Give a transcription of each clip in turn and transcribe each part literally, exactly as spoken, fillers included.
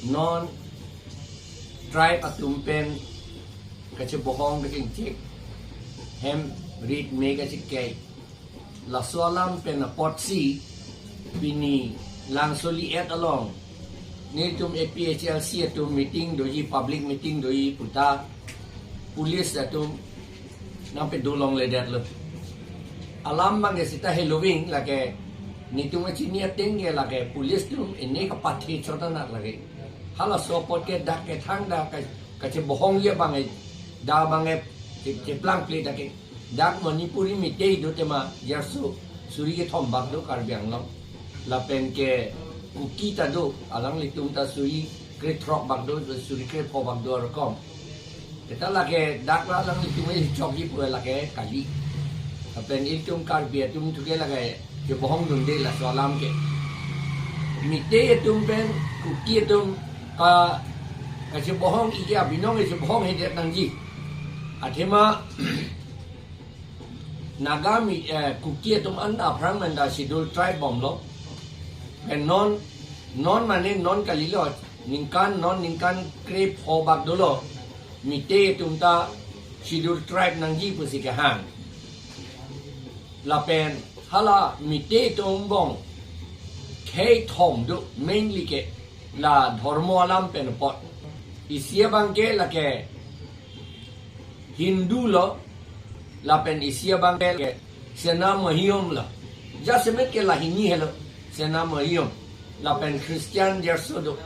Non tribe atum pen kachebohong kachingchek, hem rit me kachekei, laso alam pen apotsi pini Langsoli et along netum A P H L C atum meeting doji, public meeting doji puta police atum nangpedolongledetlo. Alam abangke seta heloving lake, netum kachini ateng ke lake police atum ene kapathe chot anak lake. Halaso apot ke dak kethang dak ka-, kachebohongji abang ke, dak abang ke che-, cheplangple dak ke. Dak Manipuri Meitei do tema jarso suri kethom bak do Karbi Anglong. Lapen ke Kuki ta do, alanglitum ta suri krethrok bak do, suri krepho bak do arokom. Seta lake dak la alanglitum chokji pu lake kali. Lapen itum Karbi atum thu ke lake chebohong dunde laso alam ke. Meitei atum pen Kuki atum ka, kachebohong ike abinong kachebohong hedet nangji. Athema Naga Mi-, eh, Kuki atum an aphrang manda Scheduled Tribe bomlo. Pen non, non mane non kalilo, ningkan non ningkan krepho bak dolo. Meitei atum ta Scheduled Tribe nangji pusi kehang. Lapen hala Meitei atum angbong khei thom do, mainly ke la dhormo alam pen apot. Isi abang ke lake Hindu lo, lapen isi abang ke Sena Mahiyom lo. Jasemet ke lahini helo, Sena Mahiyom. Lapen Christian jarso do.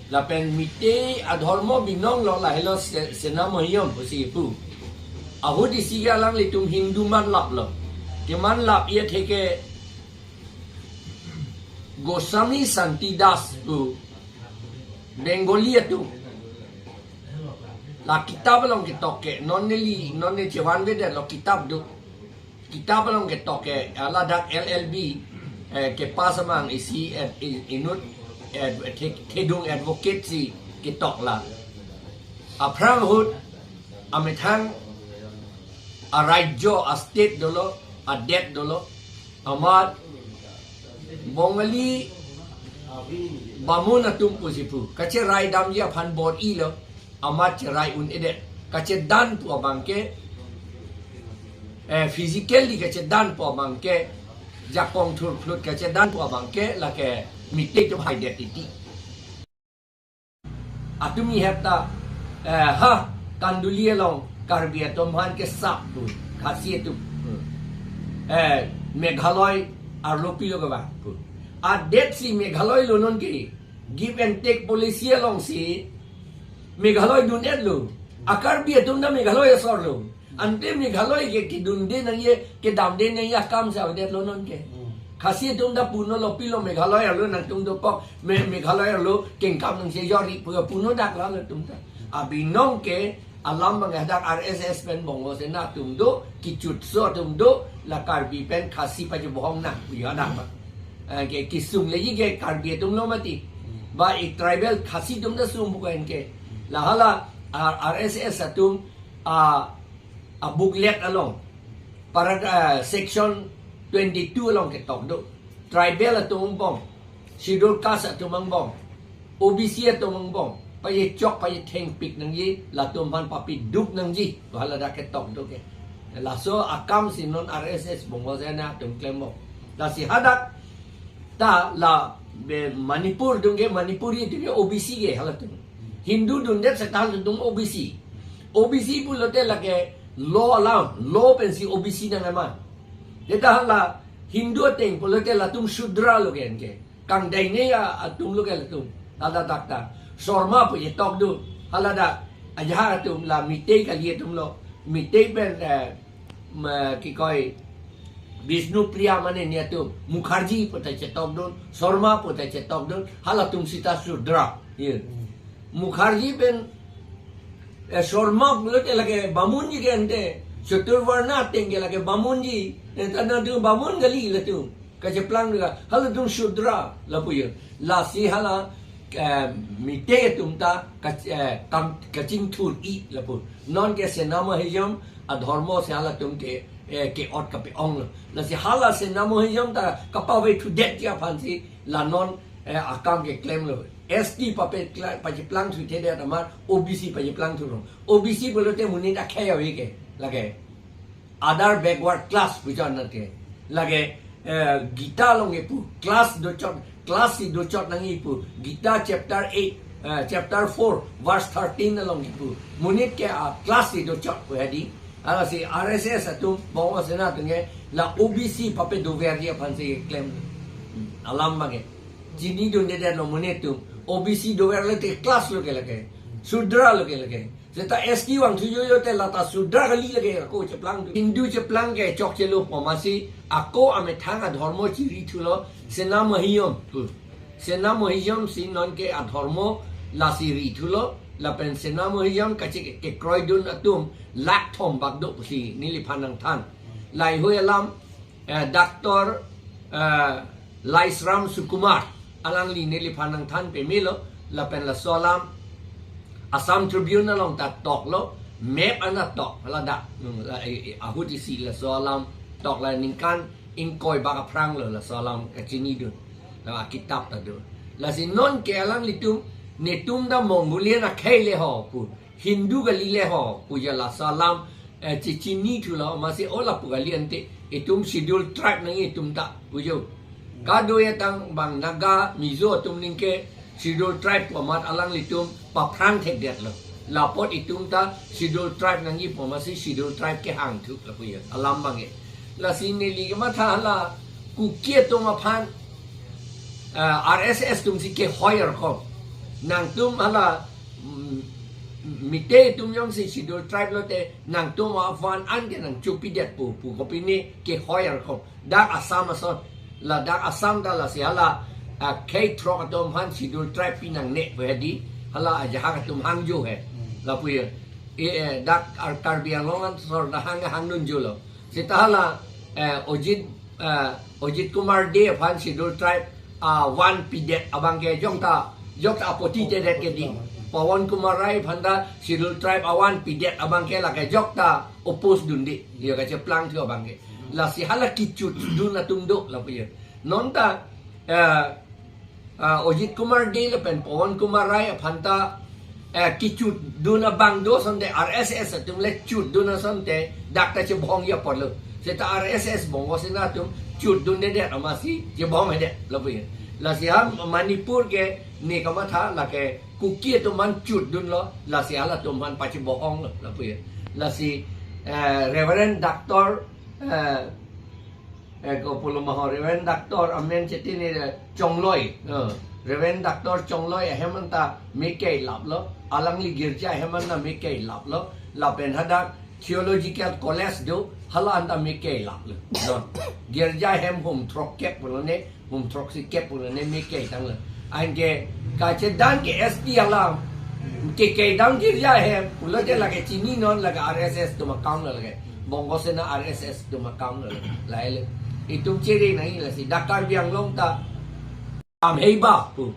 Lapen Meitei adhormo binong lo, lahelo Se-, Sena Mahiyom pusi pu. Ahut isi ke alanglitum Hindu manlaplo. Kemanlap-et he ke Goswami Santi Das pu Bengali atum. La kitab along ketok ke, non neli, non ne chevanvedetlo kitab do. Kitab along ketok ke, ah, ladak L L B, eh, kepass amang isi, eh, i-, inut, eh, the-, thedung advocate si ketok la. Aphrang ahut, amethang, arajyo, astate dolo, adet dolo, amat Bongali bamun atum pusi pu. Kacherai damji aphan bor-ilo, amat cherai un-edet. Kachedan pu abang ke, eh, physically kachedan pu abang ke, jakong thurphlut kachedan pu abang ke, lake Meitei atum haidet titi. Atum ihep ta, eh, ha, Kanduli along Karbi atum aphan kesap pu, Khasi atum. Eh, Meghalaya arlo pilo kevang pu. Adet si Meghalaya lo non ke, give and take policy alongsi Meghalaya dun-etlo. A Karbi atum ta Meghalaya asor lo. Ante Meghalaya ke kedunde nangji, kedamde nangji akam si avedetlo non ke. Hmm. Khasi atum ta puno lo, pilo Meghalaya arlo nangtum dopok, Me-, Meghalaya arlo kengkam nangchejor-i pu puno dak la lo atum ta. Abinong ke alam abang hadak R S S pen Bongo Sena atum do, kechutso atum do, la Karbi pen Khasi pachebohong nang pu ya dak ba. Eh, ke kesungleji ke Karbi atum lo mati. Ba ik tribal Khasi atum ta sung bukan ke. La hala R-, R S S atum a, a booklet along, para, ah, section twenty-two along ketok do. Tribal atum angbong, Scheduled Caste atum angbong, O B C atum angbong, pachechok pachethengpik nangji, latum aphan papiduk nangji, hala dak ketok do ke. Laso akam si non R S S Bongo Sena atum klemlo. Lasi hadak ta la be Manipur atum ke, Manipuri atum ke O B C ke halatum. Hindu dundet seta halatum O B C. O B C pulote lake law alam, law pensi O B C nang ema. Seta hala Hindu ateng pulote latum Shudra lo ke anke. Kangdaine ya atum lo ke latum. Hala dak ta. Sharma pu chetok do. Hala dak. Ajahak atum la Meitei kali atum lo. Meitei pen, eh, ma, ki koi, Bishnupriya mane ni atum, Mukherjee pu ta chetok dun, Sharma pu ta chetok dun, halatum seta Shudra. Ye. Hmm. Mukherjee pen, eh, Sharma pulote lake bamunji ke ante, Chaturvarna ateng ke lake bamunji, eh, ta nangtum bamun kali latum. Kacheplang dega, halatum Shudra lapu ye. Lasi hala, eh, Meitei atum ta kach-, eh, kam, kachingthur-i lapu. Non ke Sena Mahiyom adhormo si halatum ke, eh, ke-ot kape-ong lo. Lasi hala Sena Mahiyom ta kapave thudetji aphansi la non eh, akam keklemlo. S T pape kla-, pacheplang thuthedet amat O B C pacheplang thurong. O B C pulote monit akhei ave ke, lake other backward class pu chot nat ke. Lake, eh, Gita along kepu, class dochot, class si dochot nangji pu. Gita chapter eight, eh, chapter four, verse thirteen along kepu. Monit ke a-class si dochot pu hedi. Lasi R S S atum, Bongo Sena atum ke, la O B C pape doverji aphan si klem. Alam abang ke. Chinidundedetlo monit atum. O B C doverlo te class lo ke lake. Shudra lo ke lake. Seta S T vangthu jojo te lata Shudra kali lake ako cheplang tu. Hindu cheplang ke chokchelo pu amatsi ako amethang adhormo chiri thulo, Sena Mahiyam. Hmm. Sena Mahiyam si non ke adhormo lasi ri thulo, lapen Sena Mahiyam kache ke, kekroidun atum lakh thom bak do pusi neliphan nangthan. Laheihui alam, eh, Doctor, eh, Laisram Sukumar alangli neliphan nangthan pemelo, lapen laso alam Assam Tribune along ta toklo, map an ta tok, ladak, hmm, la, eh, eh, ahut isi laso alam tok la ningkan ingkoi bak aphrang lo laso alam kachinidun. La akitap ta do. Lasi non ke alanglitum, netum ta Mongolian akhei le ho pu, Hindu kali le ho pu ja laso alam, eh, chechini thulo amatsi o lapu kali ante, itum Scheduled Tribe nangji itum ta pu jo. Kadokave tang bang Naga, Mizo atum ningke Scheduled Tribe pu amat alanglitum paphrang thekdetlo. Lapot itum ta Scheduled Tribe nangji pu amatsi Scheduled Tribe kehang thu lapu jo. Alam abang ke. Lasi neli kematha hala Kuki atum aphan, eh, R S S atum si kehoi arkom. Nangtum hala, mm, Meitei atum jongsi Scheduled Tribe lote nangtum aphan an ke nangchopidet pu, pu kopine kehoi arkom. Dak Assam ason, ladak Assam ta lasi hala, ah, khei throk atum aphan Scheduled Tribe pi nangne pu hedi, hala ajahak atum hangjo he. Hmm. Lapu jo. E, eh, dak ar Karbi Anglong ansor ta hang, hangdunjolo. Seta hala, eh, Ajit, eh, Ajit Kumar Dey aphan Scheduled Tribe, ah, one pidet abang ke jokta, jokta apottidedet ke dei. Pawan Kumar Rai aphan ta Scheduled Tribe a-one pidet abang ke lake jokta oppose dunde. Dia kacheplang thu abang ke. Lasi hala kechutdun atum do lapu jo. Non ta, eh, ah, Ajit Kumar Dey lapen Pawan Kumar Rai aphan ta, eh, kechutdun abang do asonte, R S S atum le chutdun asonte, dak ta chebhong ya apotlo. Seta R S S Bongo Sena atum chutdundedet amatsi chebhonghedet lapu jo. Lasi ha Manipur ke ne kamatha lake Kuki atum aphan chutdunlo, lasi halatum aphan pachebohonglo lapu jo. Lasi, eh, Reverend Doctor, eh, eh, kopulo ma ho, Reverend Doctor amen chetini, eh, Chongloi. Eh, Reverend Doctor Chongloi ahem anta mekei laplo, alangli girja ahem anta mekei laplo, lapen hadak Theological College do, hala anta mekei laplo. Non. Girja ahem hum throkkep pulo ne, hum throksi kep pulo ne mekei tanglo. Anke kachedan ke S T alam, kekei dam girja ahem, pulote lake chini non lake R S S atum akam lo lake. Bongo Sena R S S atum akam lo lake. Lahelo. Itum chere nangji lasi. Dak Karbi Anglong ta pamheiba pu.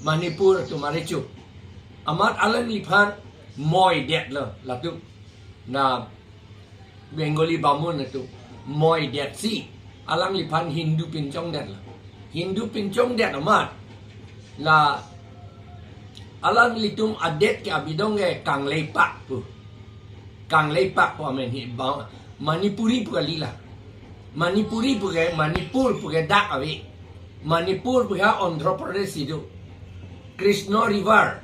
Manipur atum arecho. Amat alangliphan moidetlo latum. Na Bengali bamun atum moidetsi alangliphan Hindu pinchongdetlo. Hindu pinchongdet amat la alanglitum adet ke abidong ke Kangleipak pu. Kangleipak pu amen hi ba Manipuri pu kali la. Manipuri pu ke, Manipur pu ke dak ave. Manipur pu ha Andhra Pradesh si do. Krishna River,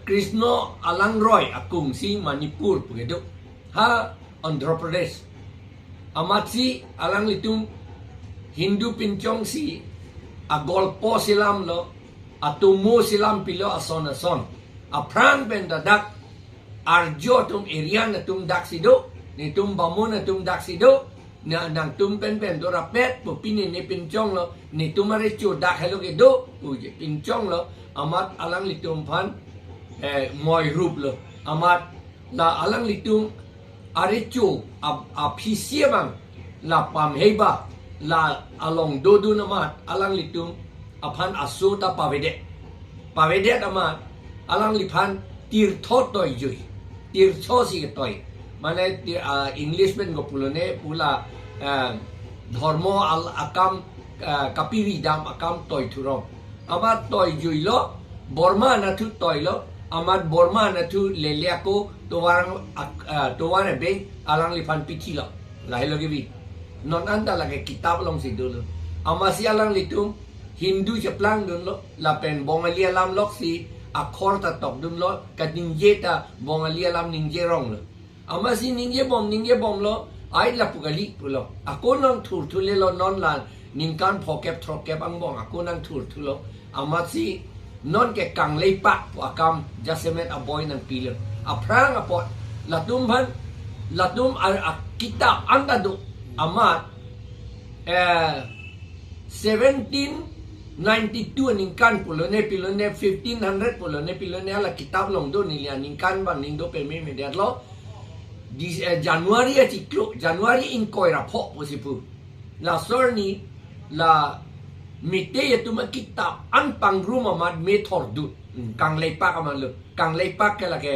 Krishna alangroi akung si Manipur pu kedo. Ha Andhra Pradesh. Amatsi alanglitum Hindu pinchongsi agolpo selamlo, atomo selam pilo ason ason. Aphrang pen ta dak Arjo atum, Aryan atum daksi do, netum Bamun atum daksi do, na nangtum pen pen dorapet pu pine ne pinchonglo, netum arecho dak helo kedo, pu je pinchonglo, amat alanglitum aphan, eh, moiruplo, amat la alanglitum arecho ap-, aphisi abang, la pamheiba, la along dodun amat, alanglitum aphan aso ta pavedet. Pavedet amat, alangliphan tirtho toijui. Tirtho si toi. Mane ti-, ah, English pen kopulone pu la, ah, dhormo al-, akam ah, kapiri dam akam toi thurong. Amat toi juilo, Burma anatthu toilo, amat Burma anatthu lele ako tovar ak-, ah, tovar ebeng alangliphan pithilo. Lahelo kebi. Non anta lake kitap alongsi dolo. Amatsi alanglitum Hindu cheplangdunlo, lapen Bongali alam loksi akhor ta tokdunlo, kaningje ta Bongali alam ningjeronglo. Amatsi ningjebom, ningjebomlo, ai lapu kali pulo. Ako nang thurthulelo non la ningkan phokep throkep angbong ako nang thurthulo. Amatsi nonke kangleipak pu akam jasemet aboi nangpilo. Aphrang apot latum aphan, latum a, akitap anta do amat, eh, seventeen ninety-two aningkan pulone pilone, fifteen hundred pulone pilone, hala kitap along do neli aningkan bang ning do pememedetlo. Di, eh, January achiklo, January ingkoi ra pho pusi pu. Laso arni la Meitei atum akitap an pangrum amat me thordun. Hmm, kangleipak amatlo. Kangleipak ke lake,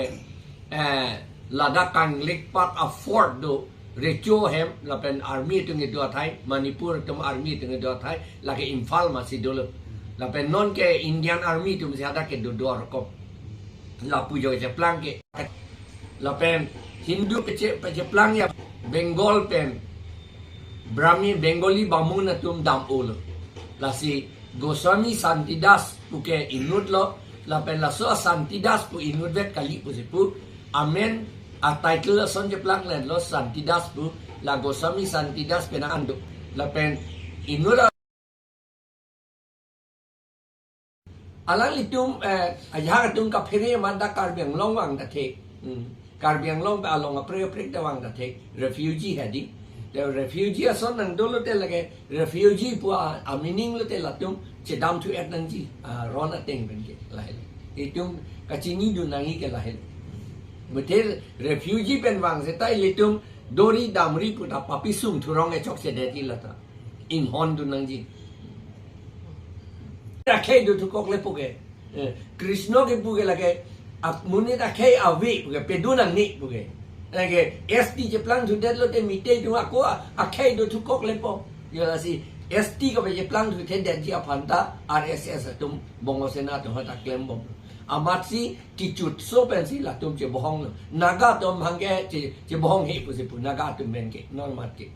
eh, ladak kangleipak a fort do, Recho ahem, lapen army atum kedo athai, Manipur atum army atum kedo athai, lake Imphal masi dolo. Lapen nonke Indian Army atumsi hadak kedo do arkom. Lapu jo cheplang ke. Lapen Hindu peche, pecheplang ya Bengal pen Brahmin, Bengali Bamun atum dam-olo. Lasi Goswami Santidas puke inutlo, lapen laso a Santidas pu inutvet kali pusi pu, amen a title ason cheplangledetlo Santidas pu, la Goswami Santidas penang an do. Lapen inut a-, alanglitum, eh, ajahak atum kaphere amat dak Karbi Anglong vang ta the. Hmm. Karbi Anglong pen along aprek aprek ta vang ta the. Refugee hedi. Te refugee ason nang dolo te lake refugee pu a, a meaning lote latum chedamthu-et nangji. A, ron ateng pen ke lahelo. Itum kachinidun nangji ke lahelo. Muthe refugee pen vang seta ilitum dori damri pu ta papi sung thurong e chokchedetji lata. Inghondun nangji. Akhei dothukokle puke. Eh, Krishna kepu ke lake, ak-, monit akhei ave puke, pedun nangne puke. Lake, S T cheplangthudetlo te Meitei atum ako a-, akhei dothukoklepo. Yo lasi, S T kapecheplangthuthedetji aphan ta, R S S atum, Bongo Sena atum hadak klembom. Amatsi, kechutso pensi latum chebohonglo. Naga atum hangke che, chebohong he pusi pu, Naga atum pen ke, non mat ke.